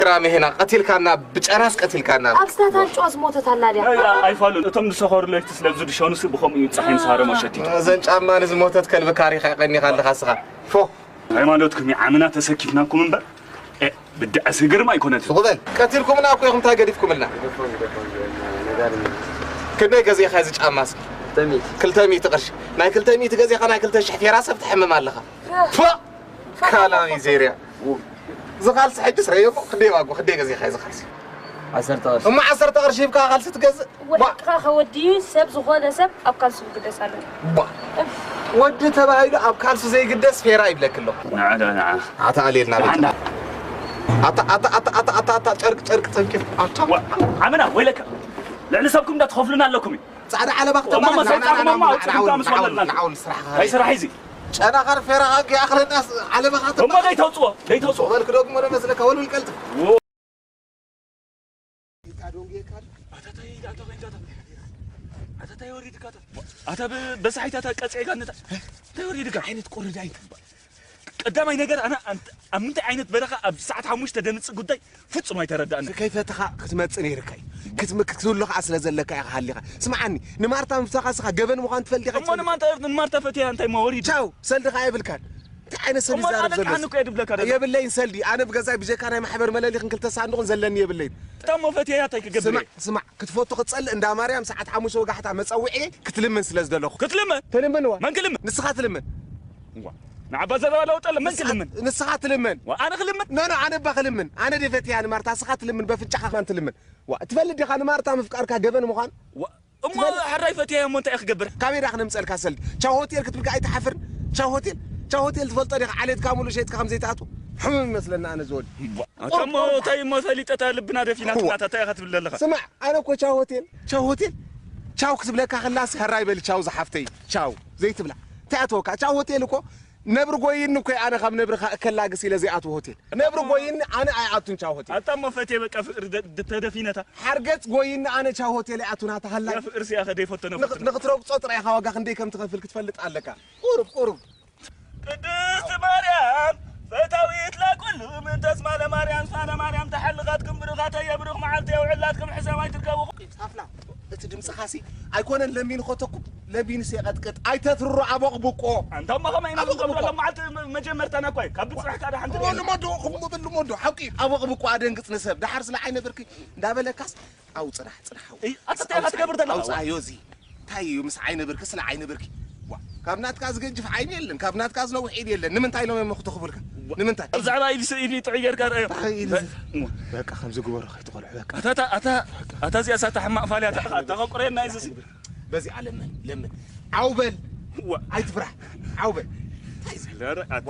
ራሜ ሄና ቀቲልካና፣ ብጨራስ ቀቲልካና። ኣብስታታን ጨዋ ዝሞተት ኣላ ድያ? ኣይ፣ ኣይፋሉን። እቶም ዝሰኸሩ ለይቲ ስለ ዝድሸኑሲ ብኸምኡ እዩ ጸሓይ ምስ ሃረሞ ሸቲቱ። እዘን ጫማ ንዝሞተት ከልቢ ካሪኻ ቀኒኻ ኣለኻ ስኻ። ፎ። ሃይማኖትኩም ይዓምና ተሰኪፍናኩም እምበር፣ እ፣ ብድዐ ስግርም ኣይኮነትን። ስቕ በል። ቀቲልኩምና እኮ ኢኹም፣ እንታይ ገዲፍኩምልና? ክንደይ ገዚእኻ እዚ ጫማ እስኪ? ክልተ ሚእቲ። ክልተ ሚእቲ ቅርሺ። ናይ ክልተ ሚእቲ ገዚእኻ ናይ ክልተ ሽሕ ፌራ ሰብ ትሕምም ኣለኻ። ፎ! ካላ ሚዜርያ። እዚ ካልሲ ሕጅስ ረዮ እሞ ክንደይ ዋግኡ፣ ክንደይ ገዚእኻ እዚ ካልሲ? ዓሰርተ ቅርሺ። እሞ ዓሰርተ ቅርሺ ሂብካ ካልሲ ትገዝእ? ዋ! ወድካ ከወድዩ ሰብ ዝኾነ ሰብ ኣብ ካልሱ ክግደስ ኣለዎ። ዋ! ወዲ ተባሂሉ ኣብ ካልሱ ዘይግደስ ፌራ ይብለክ ኣለኹ። ንዓ ዶ ንዓ። ኣታ ኣልየልና ቤት። ንዓ። ኣታ፣ ኣታ፣ ኣታ፣ ኣታ፣ ኣታ፣ ኣታ፣ ጨርቅ፣ ጨርቅ፣ ጨርቅ። ኣታ። ዋ! ዓመና፣ ወይለካ። ልዕሊ ሰብኩም እንዳትኸፍሉና ኣለኩም እዩ። ጻዕዳ ዓለባ እሞ ክትበሃል። መሰል ጻዕዳ እሞ ኣውጽእ ንዓውል፣ ንዓውል፣ ንዓውል ስራሕኻ። ኣይ ስራሕ እዚ። ጨናኻር ፌራኻ ከይኣኽለና ዓለባኻ እሞ ትበሃል። ደይተውጽኦ፣ ደይተውጽኦ። በልክ ደግሞ ዶ መስለካ፣ ወልውል ቀልጥፍ። ዎ። ኢልካ ዶንጌ ኢልካ ዶ? ኣታ ታይ፣ ኣታ ታይ፣ ኣታ ታይ፣ ኣታ ታይ ወሪድካ ኣታ? ኣታ ብ-፣ በሳሒት ኣታ ቀጽዒካ ነታ። እንታይ ወሪድካ? ዓይነት ቁርዳይ ትባል። ቀዳማይ ነገር ኣነ ኣንት-፣ ኣብ ምንታይ ዓይነት በረኻ ኣብ ሰዓት ሓሙሽተ ደምጽእ ጉዳይ ፍጹም ኣይተረዳእን። ከይፈተኻ ክትመጽእ ነይርካ እዩ። ክትም-፣ ክትህሉ ኸኣ ስለ ዘለካ ኢኻ ሃሊኻ። ስምዓኒ፣ ንማርታ ምፍታኻ ስኻ ገበን ምዃን ትፈልጥ ኢኻ እሞ ትፈልጥ። ንማርታ፣ ንማርታ ፈትያ እንታይ እሞ ወሪዱ? ቻው፣ ሰልዲ ኸኣ የብልካን። እንታይ ዓይነት ሰልዲ እሞ ዝዛረብ ኣነ ዘሎ? ኣነ እኮ የድብለካ ደኣ። የብለይን ሰልዲ። ኣነ ብገዛይ ብጀካ ናይ ማሕበር መለሊኽን ክልተ ሳንዱቕን ዘለኒ የብለይን። እታ እሞ ፈትያ እንታይ ክገብር ስማዕ፣ እየ? ስማዕ፣ ክትፈቱ ክትጸልእ እንዳ ማርያም ሰዓት ሓሙሽተ ወጋሕታ መጸውዒ ክትልምን ስለ ዝደለኹ። ክትልምን? ትልምን እዋ። መን ክልምን? ንስኻ ትልምን። እዋ። ንዓባ ዘረባ ለውጠለ መን ንስኻ፣ ክልምን? ንስኻ ትልምን። ዋ፣ ኣነ ክልምን? ኖ፣ ኖ፣ ኣነ እባ ክልምን። ኣነ ድየ ፈትያ ንማርታ፣ ንስኻ ትልምን፣ በፍንጫኻ ከማን ትልምን። ዋ፣ ትፈልጥ ዲኻ ንማርታ ምፍቃርካ ገበን ምዃን? ዋ፣ እሞ ትፈልጥ? ሕራይ ፈትያ እሞ እንታይ ክገብር? ካበይ ዳ ክነምጸልካ ሰልዲ? ቻው ሆቴል ክትብል ከኣ ኣይትሓፍርን? ቻው ሆቴል? ቻው ሆቴል ትፈልጦ ዲኻ? ዓሌትካ ሙሉ ሸይጥካ ከም ዘይትኣትዎ። ሕሙም ይመስለና ኣነ ዝወዲ። ዋ፣ ኣታ እሞ እንታይ እሞ ፈሊጠ እታ ልብና ደፊናትና እዋ። እታ እንታይ ኢኻ ትብል ዘለኻ? ስማዕ፣ ኣነ እኮ ቻው ሆቴል፣ ቻው ሆቴል፣ ቻው ክትብለካ ከላስ ሕራይ በሊ ቻው ዝሓፍተይ፣ ቻው ዘይትብላ። እንታይ ኣተወካ? ቻው ሆቴል እኮ ነብሪ ጎይኒ እኮ ኣነ ካብ ነብሪ ከ-፣ ከላግስ ኢለ ዘይኣትዎ ሆቴል። ነብሪ ጎይኒ ኣነ ኣይኣቱን ቻው ሆቴል። ኣታ እሞ ፈትየ በቃ ፍቅሪ ደ-፣ ደ-፣ ተደፊነታ። ሓርገጽ ጎይኒ ኣነ ቻው ሆቴል ኣይኣቱን ኣታ ሃላይ። ያ ፍቅሪ ሲያ ከደይ ፈተነ ንኽ-፣ ፈተነ። ንኽትረግጾ ጥራይ ኢኻ ዋጋ ክንደይ ከም ትኸፍል ክትፈልጥ ኣለካ። ቁሩብ፣ ቁሩብ። ቅድስት ማርያም ፈታዊት ለኩሉ ምንተስማ ለማርያም ስፋነ ማርያም ተሓልኻትኩም ብሩኻት ኣየ ብሩኽ መዓልቲ የውዕላትኩም ሕሰም ኣይትርከቡ። ታፍላ፣ እቲ ድምፅኻሲ ኣይኮነን ለሚኑ ኸተኩብ፣ ለሚኑስ የቐጥቅጥ። ኣይተትርሮ ኣቦቕ ብቆ። ኣንታ እሞ ከመይ ኢና ኣቦቕ ብቆ። ንገብረሎም መዓልቲ መ-፣ መጀመርታና እኮ እዩ። ካብ ብፅራሕ ካደ ሓንቲ እሞ ልመዶ፣ እሞ ልመዶ፣ ሓቂ። ኣቦቕ ብቆ ኣደንግፅ ንሰብ። ደሓር ስለ ዓይነ ብርኪ እንዳበለካስ ኣው ፅናሕ፣ ፅናሕ፣ ኣው። እይ፣ ኣታ እንታይ ኢኻ ትገብር ዘለኻ? ኣውፅኣዮ እዚ። እንታይ እዩ ምስ ዓይነ ብርኪ፣ ስለ ዓይነ ብርኪ? ዋ፣ ካብ ናትካ ዝገጅፍ ዓይኒ የለን፣ ካብ ናትካ ዝነውሕ ኢድ የለን። ንምንታይ ኢሎም እዮም ክተኽቡልካ? ዋ። ንምንታይ? ኣብ ዛዕባ ኢድ ስ-፣ ኢድ ጥዑይ ጌርካ ርኣዮ። እንታይ ኢድ ዝ-፣ እሞ። በቃ፣ ከምዚ ግበሮ ከይትኾልዑ፣ በቃ። ኣታ፣ ኣታ፣ ኣታ፣ ኣታ እዚኣ ሳታ ሕማቕ ፋልያ፣ ኣታ፣ ኣታ፣ ኣታ፣ ቆቁረና እዩ እዚ። በዚኣ ለምን፣ ለምን። ዓው በል። ዋ። ኣይትፍራሕ። ዓው በል። እንታይ እዩ? ኧረ፣ ኣታ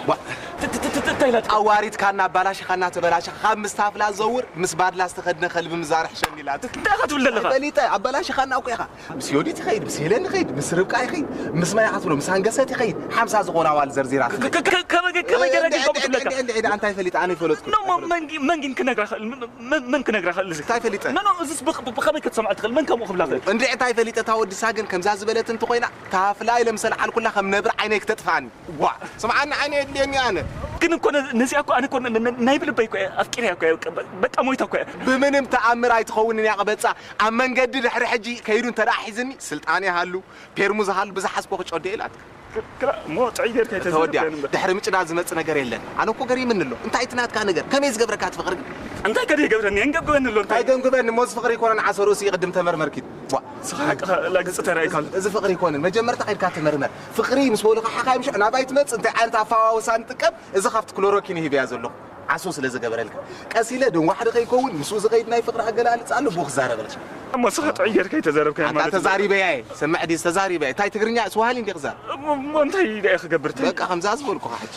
ዋ። ት-፣ ት-፣ ት-፣ ት-፣ እንታይ ኢላትካ? ኣዋሪድካና፣ ኣባላሽኻና፣ ተበላሽኻ፣ ካብ ምስ ታፍላ ዘውር፣ ምስ ባድላ ዝተኸድነ ከልቢ ምዛርሕ ሸን ኢላት። እንታይ ኢኻ ትብል ዘለኻ? ፈሊጠ፣ ኣባላሽኻና እኮ ኢኻ። ምስ ዮዲት ይኸይድ፣ ምስ ሄለን ይኸይድ፣ ምስ ርብቃ ይኸይድ፣ ምስ ማይ ኢኻ ትብሎ፣ ምስ ሃንገሰት ይኸይድ፣ ሓምሳ ዝኾና ኣዋል ዘርዚራት። ከ-፣ ከ-፣ ከ-፣ ከመይ፣ ከመይ ገይረ እየ ክገብር ዘለካ? እንድዒ፣ እንድዒ፣ እንታይ ፈሊጠ? ኣነ ይፈለጥኩ። ኖ፣ ሞ-፣ ኣይፈለጥኩ። መን ጊ-፣ መን ግን ክነግራ ክእል? መን፣ መን፣ መን ክነግራ ክእል? እንታይ ፈሊጠ? ኖ፣ ኖ፣ እዚስ ብኸ-፣ ብኸመይ ክትሰምዖ ትኽእል? መን ከምኡ ክብላ ክእል? እንድዒ፣ እንታይ ፈሊጠ? እታ ወዲ ሳግን ከምዛ ዝበለትን እንተኾይና፣ ታፍላ ኢለ ምስ ኣልዓልኩላ ከም ነብሪ ዓይነይ ክተጥፍኣኒ። ዋ፣ ስምዓኒ፣ ዓይነ የድልየኒ ኣነ። ግን እኮ ነ-፣ ነዚኣ እኮ ኣነ እኮ ነ-፣ ነ-፣ ናይ ብልበይ እኮ እየ ኣፍቂረያ እኮ እየ፣ በ-፣ በቃ ሞይታ እኮ እያ። ብምንም ተኣምር ኣይትኸውንን እያ ቅበጻ። ኣብ መንገዲ ድሕሪ ሕጂ ከይዱ እንተ ደኣ ሒዝኒ፣ ስልጣን ይሃሉ፣ ፔርሙዝ ሃሉ፣ ብዝሓዝኮ ክጨዶ ኢላት። ክ-፣ ክላ-፣ እሞ ጥዑይ ጌርካ እተ ወዲያ፣ ኣይተዘርግተን እምበር። ድሕሪ ምጭዳ ዝመጽእ ነገር የለን። ኣነ እኮ ገሪምኒ ኣሎ። እንታይ እቲ ናትካ ነገር? ከመይ ዝገብረካ እቲ ፍቕሪ ግን? እንታይ ከ ዘይገብረኒ? የንገብግበኒ ኣሎ፣ እንታይ? እንታይ ገምግበኒ? እሞ እዚ ፍቕሪ ይኮነን ዓሶ ርእሱ ይቕድም ተመርመርኪ። ዋ። ስኻ ሓቅኻ ላግጽ ተራእይካ ኣሎ። እዚ ፍቕሪ ይኮነን። መጀመርታ ከይድካ ተመርመር። ፍቕሪ ምስ በሉኻ ሓኻይም ሽዑ ናባይ ትመጽእ እንታይ ዓይነት ኣፈዋውሳ ንጥቀም? እዚ ካብቲ ክሎሮኪን ይህብያ ዘለኹ። ዓሶ ስለ ዝገበረልካ። ቀስ ኢለ ደም ዋሕዲ ከይከውን ምስኡ ዝኸይድ ናይ ፍቕሪ ኣገላልጻ ኣሎ፣ ብኡ ክዛረበልካ። እሞ ስኻ ጥዑይ ጌርካ ኣይተዛረብካዮ ኣታ ማለት እዩ። ተዛሪበያ እየ። ስምዕ ድዩ ተዛሪበያ? እንታይ ትግርኛ ስዋሃሊ እንዲ ክዛረብ? እሞ፣ እሞ እንታይ ኢለ እየ ክገብር? እንታይ? በቃ ከምዛ ዝበልኩኻ ሕጂ።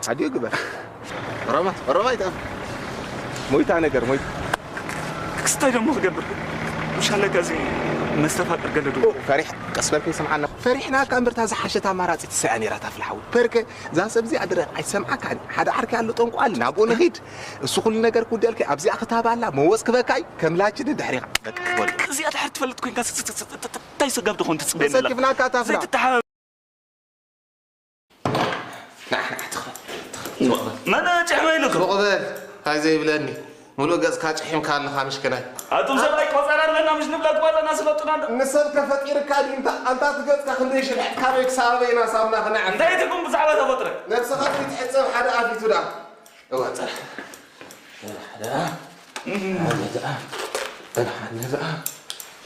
ሓዲኡ ግበር። ኦሮማ፣ ኦሮማ ይጠፍ። ሞይታ ነገር፣ ሞይታ። ክስታይ ደሞ ክገብር። ምሽ ኣለካ እዚ መስተፋቅር ገለ ዶ? ኦ፣ ፈሪሕ፣ ቀስ በል ከይሰምዓና። ፈሪሕናካ እምበር እታ ዝሓሸት ኣማራጺ ትስዕር ነይራ ታፍላ ሓዊ። ፐርከ፣ እዛ ሰብ እዚኣ ድረ ኣይትሰምዓካን። ሓደ ዓርኪ ኣሎ ጠንቋሊ፣ ናብኡ ንኺድ። እሱ ኩሉ ነገር ክውደልካ፣ ኣብዚኣ ክታብ ኣላ፣ መወጽ ክበካ እዩ። ከም ላች ንድሕሪኻ። በቃ፣ ክበል። እዚኣ ድሕር ትፈልጥ ኮንካ፣ ስ-፣ ስ-፣ ስ-፣ ስ-፣ እንታይ ሰጋብ ትኾን ትጽበየኒ ኣለኻ? ተሰኪፍናካ ታፍላ። ዘይትተሓ-፣ መን ጭሕመይ ሱቕ በል፣ እንታይ ዘይብለኒ። ሙሉእ ገጽካ ጭሒምካ ኣለኻ ምሽክናይ። ኣቱም ሰብኣይ ቆጸራ ኣለና ምሽ ንብለኩም ኣለና፣ ስለጡና እንዶ። ንሰብ ከፈጢርካ ድዩ? እንታ፣ ኣንታ እቲ ገጽካ ክንደይ ሽልሕት፣ ካበይ ክሳብ ኣበይ ኢና ሳሙና ክነዕርፍ? እንታይ ትኩም ብዛዕባ ተፈጥረ? ነብስኻ ከይትሕጸብ ሓደ ኣፊቱ ደኣ። እዋ፣ ጸናሕ። ጸናሕ ደኣ። ጸናሕ ደኣ። ጸናሕ ደኣ።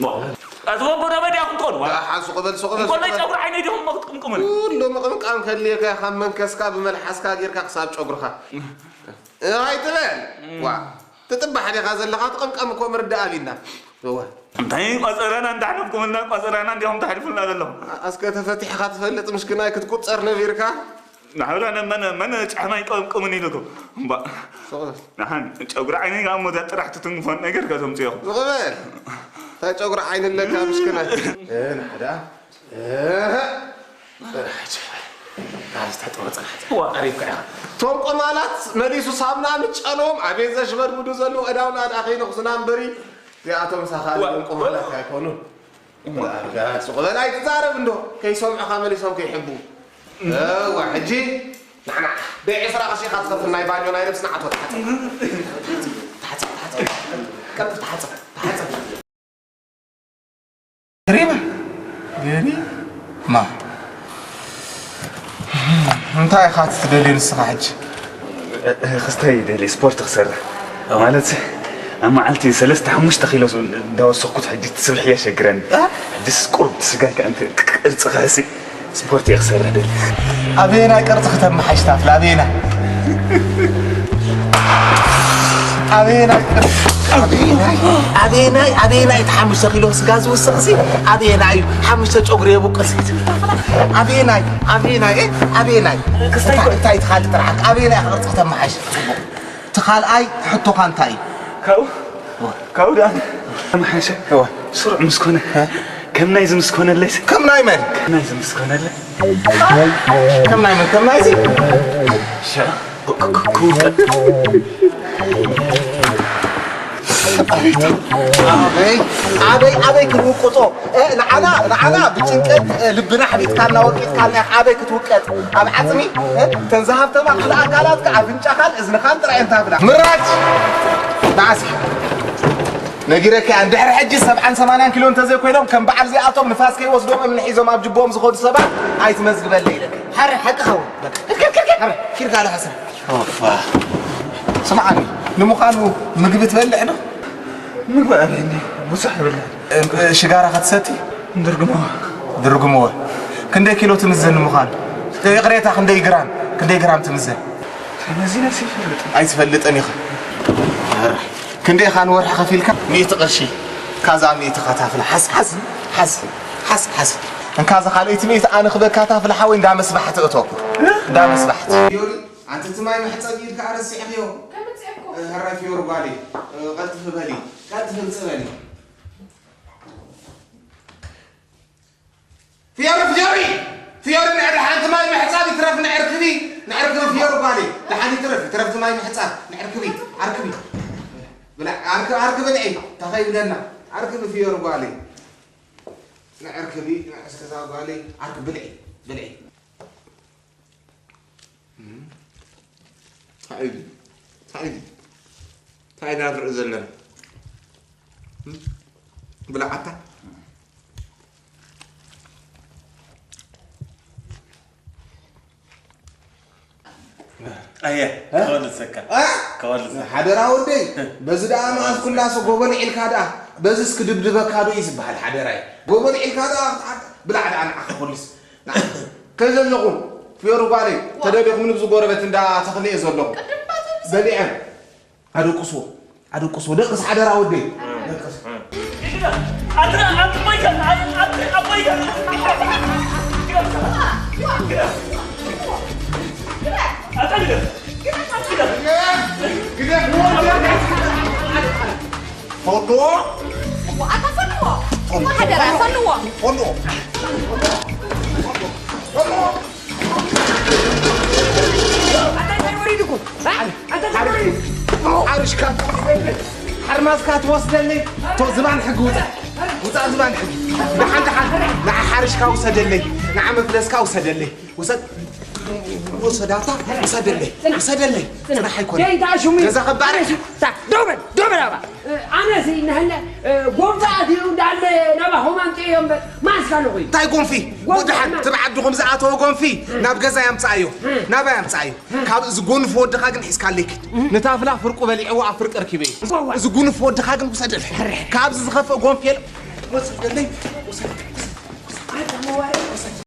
ሞ፣ ኣትወ ጎዳበ ዲያኹም ትኾኑ፣ ዋ? ደኣ፣ ሓን ሱቕ በል፣ ሱቕ በል፣ እንኮላይ ሱቕ በል። ጨጉሪ ዓይነይ ዲኹም ክትቅምቅሙኒ? ኩሉ ምቕምቃም ከድልየካ፣ ካብ መንከስካ ብመልሓስካ ጌርካ ክሳብ ጨጉርኻ። ኣይትበል። እም። ዋ፣ ትጥባሕ ዲኻ ዘለኻ? ትቕምቀም እኮ ምርዳእ ኣቢና። እወ። እንታይ ቆጸራና እንዳሕለፍኩምልና፣ ቆጸራና እንዲኹም ተሕልፉልና ዘለኹም? ኣስከ ተፈቲሕኻ ትፈልጥ ምሽክናይ ክትቁጸር ነቢርካ? ንሓውላ መን፣ መን ጫሕማይ ቀምቅምን ኢልኩም? እምባ። ሱቕ በል። ንሓን ጨጉሪ ዓይነይ ከኣ ሞታ ጥራሕ ትትንክፎን ነገር ከተምጽኦ። ሱቕ በል። እንታይ ጨጉሪ ዓይኒ ኣለካ ምሽክናይ? እ፣ ናሕዳ። እህ፣ ጽናሕ፣ ጽናሕ። ጽናሕ፣ ጽናሕ። ዋ። ቀሪብካ ኢኻ። እቶም ቆማላት መሊሱ ሳምና ምጨሎም፣ ኣቤት ዘሽበድብዱ ዘለዉ፣ ዕዳውና ደኣ ከይነኹስና እምበሪ፣ እዚኣቶም ሳኻ ዋ። ቆማላት ኣይኮኑን። ዋ። ዳርጋ፣ ሱቕ በል ኣይትዛረብ እንዶ፣ ከይሰምዑኻ መሊሶም ከይሕቡ። እዋ፣ ሕጂ፣ ንዓና፣ ብዒስራ ቅርሺ ኢኻ ትኸፍል ናይ ባኞ ናይ ነብስና ኣቶ ተሓጸብ። ተሓጸብ፣ ተሓጸብ። ቀልጥፍ ተሓጸብ፣ ተሓጸብ። ገሪማ። ገሪማ። እንታይ ኢኻ ትደልዮ ንስኻ ሕጂ? እ-፣ እ-፣ ክስታይ ይደሊ፣ ስፖርት ክሰርሕ። እ። ማለት፣ ኣብ መዓልቲ ሰለስተ ሓሙሽተ ኪሎ እንዳወሰኽኩት ሕጂ ትስብሕ እየ ሸግረኒ። እ? ሕጂስ ቁሩብ ስጋይ ከኣ እንተ ቅርጺ ክሕሲ ስፖርት እየ ክሰርሕ ደሊ። ኣበየናይ ቅርጺ ክተመሓይሽ ታፍላ? ኣበየናይ? ኣበየናይ ቅርጺ? ኣበየናይ? ኣበየናይ? ኣበየናይ እቲ ሓሙሽተ ኪሎ ስጋ ዝውስኽሲ? ኣበየናይ እዩ ሓሙሽተ ጨጉሪ የብቁልሲ? ኣበየናይ? ኣበየናይ? እ? ኣበየናይ? ክስታይ እንታይ፣ እንታይ ትኻሊ ጥራሕ? ኣበየናይ ቅርጺ ክተመሓይሽ? እቲ ካልኣይ ሕቶኻ እንታይ እዩ? ካብኡ፣ ካብኡ ደኣ ተመሓይሸ እወ። ስሩዕ ምስ ኮነ፣ እ? ከም ናይዚ ምስ ኮነለይስ? ከም ናይ መን? ከም ናይዚ ምስ ኮነለይ? ከም ናይ መን? ከም ናይዚ? ሸ-፣ ክ-፣ ክ-፣ ክውፈ-፣ ኣበይ፣ ኣበይ፣ ኣበይ ክንውቅጦ? እ፣ ንዓና፣ ንዓና ብጭንቀት፣ እ፣ ልብና ሓቢጥካልና፣ ወቂጥካልና ኢኻ። ኣበይ ክትውቀጥ? ኣብ ዓጽሚ? እ፣ ተን ዝሃብተማ ክፍለ ኣካላትካ፣ ኣፍንጫኻን እዝንኻን ጥራይ እንታፍላ። ምራጭ! ንዓስ ነጊረካ እያ። እንድሕሪ ሕጂ ሰብዓን ሰማንያን ኪሎ እንተዘይኮይኖም፣ ከም በዓል እዚኣቶም ንፋስ ከይወስዶም እምኒ ሒዞም ኣብ ጅቦኦም ዝኸዱ ሰባት ኣይትመዝግበለይ ኢለካ። ሓረ፣ ሓቅኻ እውን። በቃ። ኪድ፣ ኪድ፣ ኪድ፣ ኪድ። ሓረ፣ ኪድ ካለ ሓሰብ። ኦፋ። ስምዓኒ፣ ንምዃኑ ምግቢ ትበልዕ ዶ? ምግቢ ኣበኒ፣ ብዙሕ ይብላዕ። እ፣ እ፣ ሽጋራ ክትሰቲ? ድርግሞ። ድርግሞ። ክንደይ ኪሎ ትምዘን ንምዃኑ? ይቕሬታ፣ ክንደይ ግራም? ክንደይ ግራም ትምዘን? ተመዚነስ ይፈልጥ። ኣይትፈልጥን ኢኻ። ኣረ፣ ክንደይ ኢኻ ንወርሒ ከፊልካ? ሚእቲ ቅርሺ። ካዛ ሚእቲ ካታፍላ። ሓዝ፣ ሓዝ፣ ሓዝ፣ ሓዝ፣ ሓዝ። እንካዛ ካልኣይቲ ሚእቲ ኣነ ክበካ ታፍላ ሓወይ እንዳ መስባሕቲ እቶ። እንዳ መስባሕቲ። ኣንቲ እቲ ማይ መሕጸቢ ኢድካ ረሲዕክዮ? ከምጽእኩ። እ፣ ህረፊ ወርጓሊ። እ፣ ቀልጥፊ በሊ። ቀልጥፊ ምጽእ በሊ። ፍዮሪ፣ ፍዮሪ! ፍዮሪ፣ ንዕዲ ሓንቲ ማይ መሕጸቢ ትረፍ ንዕርክቢ። ንዕርክቢ ፍዮሪ ጓሊ። ደሓን ይትረፍ፣ ትረፍ ማይ መሕጸብ። ንዕርክቢ፣ ዓርክቢ። ብላ፣ ዓርክ-፣ ዓርክ ብልዒ። ተኸይብለና። ዓርክቢ ፍዮሪ ጓሊ። ንዕርክቢ፣ ንዕስክዛ ጓሊ። ዓርክ ብልዒ፣ ብልዒ። እም? እንታይ እዩ? እንታይ እዩ? እንታይ ኢና ንርኢ ዘለና? እም? ብልዓታ? ኣየ፣ እ? ከወልሰካ። እ? ከወልሰካ። ሓደራ ወደይ፣ በዚ ደኣ መኣዝ ኩላሶ ጎቦ ልዒልካ ደኣ፣ በዚ እስኪ ድብድበካ ዶ እዩ ዝበሃል ሓደራይ? ጎቦ ልዒልካ ደኣ፣ ብላዕ ደኣ ንዓኻ ኩሉስ። ከይ ዘለኹም ፍዮሪ ጓለይ፣ ተደሊኹም ንብዚ ጎረበት እንዳ ተኽሊ እየ ዘለኹ። ቅድም ባቶም በሊዐን። ኣደቁስዎ፣ ኣደቁስዎ። ደቅስ ሓደራ ወደይ። ደቅስ። ኣንተ፣ ኣንተ፣ ኣቦይካ፣ ኣንተ፣ ኣቦይካ። ግደፍ፣ ግደፍ፣ ግደፍ። ፈንዎ። ኣታ ፈንዎ። ፈንዎ። ሓደራ፣ ፈንዎ። ፈንዎ። ፈንዎ። ኣታ እንታይ ወሪድኩም? እ? ኣታ እንታይ ወሪድኩም? ሓርሽካ ትወስደለይ፣ ሓርማዝካ ትወስደለይ። ቶ ዝባን ሕጊ ውፃእ። ውፃእ ዝባን ሕጊ። ንሓንቲ ሓንቲ ንዓ ሓርሽካ ውሰደለይ፣ ንዓ መፍለስካ ውሰደለይ። ውሰድ። ወሰዳታ ውሰደለይ፣ ውሰደለይ። ጽናሕ ኣይኮነ። ደይንታ ሹሙ ገዛ ከባሪ። ታ ዶበል ዶበል ኣባ ኣነሲ ነህለ ጎንፋ ኣትዩ እንዳለ ናባ ሆማም ጥዮ እምበር ማስካ ንኹይ እንታይ ጎንፊ? ጎንፊ ወድሓን ማ- ትብዓት ድኹም ዝኣተወ ጎንፊ ናብ ገዛ ያምጻኣዮ። ናባይ ያምጻኣዮ። ካብ እዚ ጎንፊ ወድኻ ግን ሒዝካለይ ኪድ። ንታፍላ ፍርቁ በሊዕዎ ኣብ ፍርቂ ርኪበ እዩ። እዚ ጉንፊ ወድኻ ግን ውሰደለይ። ካብዚ ዝኸፍእ ጎንፊ የለ። ወሰደለይ።